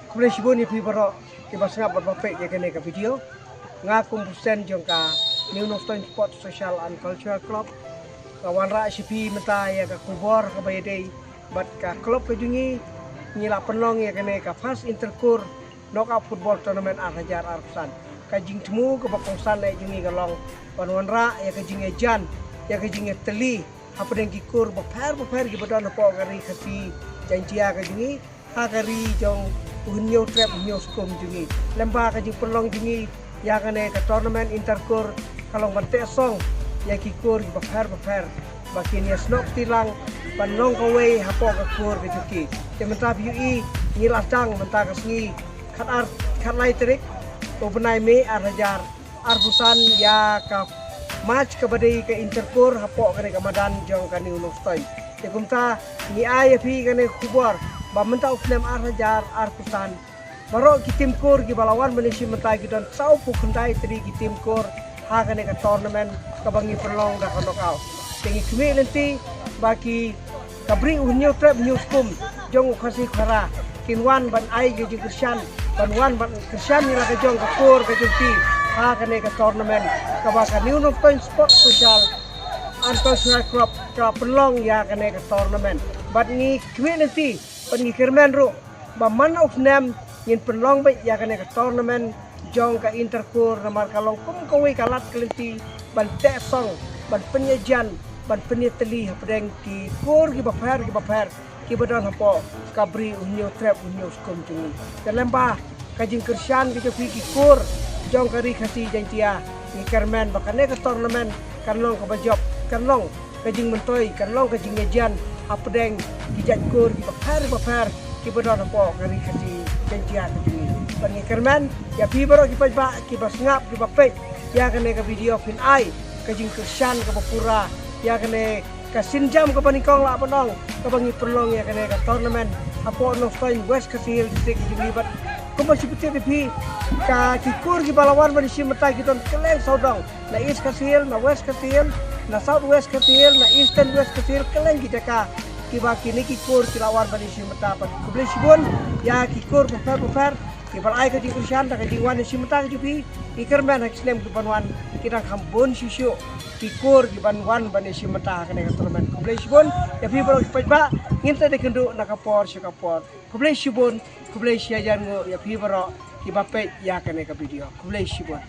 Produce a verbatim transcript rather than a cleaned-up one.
Khublei shibun ïa phi baroh kiba sngap bad ba peit ïa kane ka video. Nga kum president jong ka New Nongstoiñ Sport Social and Cultural Club, nga wanrah sha phi mynta ïa ka khubor kaba ïadei bad ka club ka jong ngi. Ngi la pynlong ïa kane ka first Inter Corps Knockout Football Tournament ar hajar arphew san. Ka jingthmu kaba kongsan eh jong ngi ka long ban wanrah ïa ka jingïajan, ïa ka jingïatylli hapdeng ki kur bapher bapher kiba don hapoh ka ri Khasi Jaiñtia ka jong ngi, ha ka ri jong u Hynñiew Trep Hynñiew Skum jong ngi. Lem bad ka jingpynlong jong ngi ïa kane ka tournament Inter Corps ka long ban teh song ïa ki kur kiba pher bapher ba kin ïasnoh kti lang ban long kawei hapoh ka kur ka jong ki. Te mynta phi ïohi ngi la sdang mynta ka sngi khat ar, khat lai tarik u bnai May ar hajar arphew san ïa ka match kaba dei ka Inter Corps hapoh kane ka madan jong ka New Nongstoiñ. Te kumta ngi ai ïa phi kane ka khubor ba mynta u snem ar hajar arphew san, baroh ki tim kur kiba la wan ban ïashim bynta ki don sawphew khyndai tylli ki tim kur ha kane ka tournament kaba ngi pynlong da ka knockout. Te ngi khmih lynti ba ki ka Bri U Hynñiew Trep Hynñiew Skum jong u Khasi Khara kin wan ban ai ka jingkyrshan, ban wan ban kyrshan ïa la ka jong ka kur ka jong ki ha kane ka tournament kaba ka New Nongstoiñ Sport Social and Cultural Club ka pynlong ïa kane ka tournament. Bad ngi khmih lynti bad ngi kyrmen ruh ba man u snem ngin pynlong beit ïa kane ka tournament jong ka Inter Corps namar ka long kum kawei ka lad ka lynti ban teh song, ban pynïajan, ban pynïatylli hapdeng ki kur kiba pher kiba pher kiba don hapoh ka Bri U Hynñiew Trep Hynñiew Skum jong ngi. Te lem bad ka jingkyrshan ka jong phi ki kur jong ka ri Khasi Jaiñtia, ngi kyrmen ba kane ka tournament kan long kaba jop, kan long ka jingmyntoi, kan long ka jingïajan hapdeng ki jait kur kiba pher bapher kiba don hapoh ka ri Khasi Jaiñtia ka jong ngi. Bad ngi kyrmen ïa phi baroh ki paidbah kiba sngap kiba peit ïa kane ka video phin ai ka jingkyrshan kaba pura ïa kane ka sienjam kaba nyngkong lah ban ong kaba ngi pynlong ïa kane ka tournament hapoh Nongstoiñ, West Khasi Hills District ka jong ngi. Bad kumba shu pyntip ïa phi, ka ki kur kiba la wan ban ïashim bynta ki don kylleng sawdong, na East Khasi Hills, na West Khasi Hills, na South West Khasi Hills, na Eastern West Khasi Hills, kylleng ki jaka kiba kine ki kur ki la wan ban ïashim bynta. Bad khublei shibun ïa ki kur bapher bapher kiba la ai ka jingkyrshan da ka jingwan ïashim bynta ka jong phi. Ngi kyrmen ha ki snem kiban wan ki dang kham bun shuh shuh ki kur kiban wan ban ïashim bynta ha kane ka tournament. Khublei shibun ïa phi baroh ki paidbah, ngin sa ïakynduh na ka por sha ka por. Khublei shibun, khublei shihajar nguh ïa phi baroh kiba peit ïa kane ka video. Khublei shibun.